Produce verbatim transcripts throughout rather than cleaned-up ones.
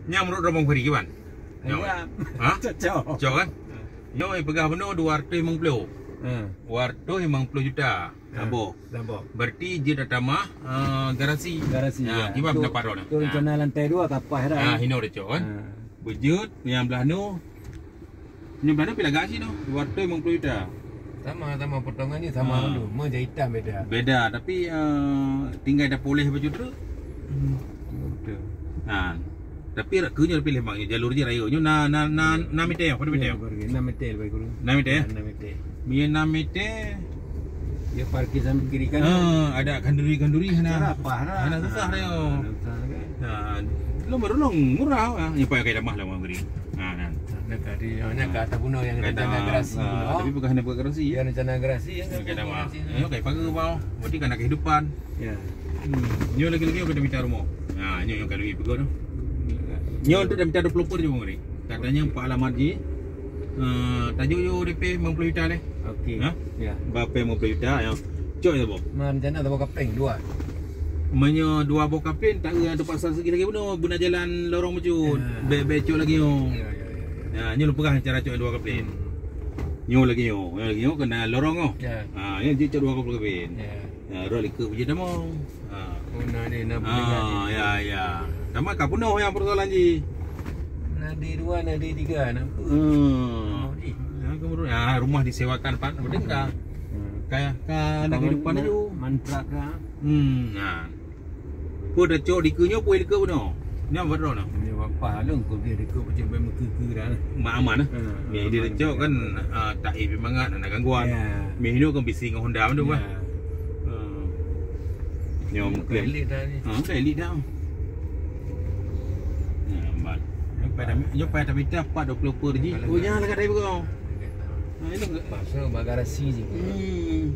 Nyang meunurot droe Bang Fahri kiban? Nyoe. Ya. Ha? Cocok. Cocok kan? Nyoe peugah bunoe dua ratus limong puluh. Ha. Dua ratus limong puluh juta. Ha. Saboh. Saboh. Berarti jeuet tamah, eh, garasi. Garasi, ha, ya. Kiban pendapat droeneuh? Tu rencana lantai dua ka paih dah. Ha, hino dah cok kan? Ha. Beujeuet nyang blah nyoe. Nyang blah nyoe pih lagak cit nyoe, dua ratus limong puluh juta. Sama, sama potongan ni sama dulu. Ha. Cuma jahitan beda. Beda, tapi, eh, tinggai dah poleh baju tu. Hmm. Betul. Ha. Tapi rak keu nyoe pilih mak jalur je raya nyoe na na na enam meter, berapa meter? Ya, enam meter lebih kurang. Enam meter, ya? Ya, enam meter. Bila enam meter, ya, parkir sambil kiri kanan. Ha, ada khanduri-khanduri hana. Cara apa, hana? Hana susah dia. Hana susah kan? Ha, lu baru lu murah ah. Ni payah kayak damah lah mau kering. Ha, nah. Nak ada, nak ke atas bunuh yang rencana gerasi. Ha, tapi bukan hanya buat gerasi. Ya, rencana gerasi yang bukan damah. Ya, kayak pagar bawah. Berarti kan ada kehidupan. Ya. Hmm. Nyoe lagi-lagi kita mita rumoh. Ha, nyoe yang kalau pergi tu. Nyoe untuk dah mita dua puluh per je, Bang Ri. Katanya empat alamat je. Eh, tajuk je D P lima puluh juta leh. Okey. Ha? Ya. Berapa lima puluh juta ya? Cok ya, Bang. Rencana dua kapling, dua. Meunyoe dua boh kapling, tak ada tempat satu lagi bunoe, guna jalan lorong macam. Ya. Bek-bek cok lagi nyoe. Ya, ya, ya, ya. Ya, nyoe peugah cara cok dua kapling. Hmm. Nyoe lagi nyoe, nyoe lagi nyoe kena lorong nyoe. Ya. Ha, nyoe je cok dua kapling. Ya. Ya, roh likot biji tamong. Ha. Oh, nah, ni, nah, ah, ya, ya. Sama ka penuh yang persoalan ji. Nadi dua, nadi tiga, nampak. Hmm. Oh, ji. Ya, kemudian, ya, rumah disewakan, Pak, berdengar. Hmm. Kayak, ka nak kehidupan tu. Mantrak ka. Hmm, nah. Pun dah cok di kunyo, pun di kunyo. Nyan buat roh nah. Ni apa lung kau dia dekat macam main mengkeke dah. Mak aman eh. Ha, ni dia aman cok kan, ah, tak eh mangat nak gangguan. Ya. Meh ni kan bisi dengan Honda tu bah. Ya. Ha. Nyoe mengklaim. Elit dah ni. Ha, bukan elit dah. Ya, aman. Nyoe pada, nyoe pada mita empat dua puluh per ji. Oh, jangan dekat dari bawah. Ha, ini enggak. Pasal bagasi je. Hmm.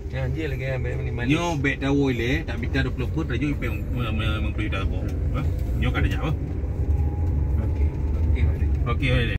Ya, dia lagi yang beri manis. Nyoe bek tahu ile, tak mita dua puluh per, tajuk ipeng lima puluh juta apa. Ha? Nyoe kada jawab. Okey. Okey, mari. Okey, boleh.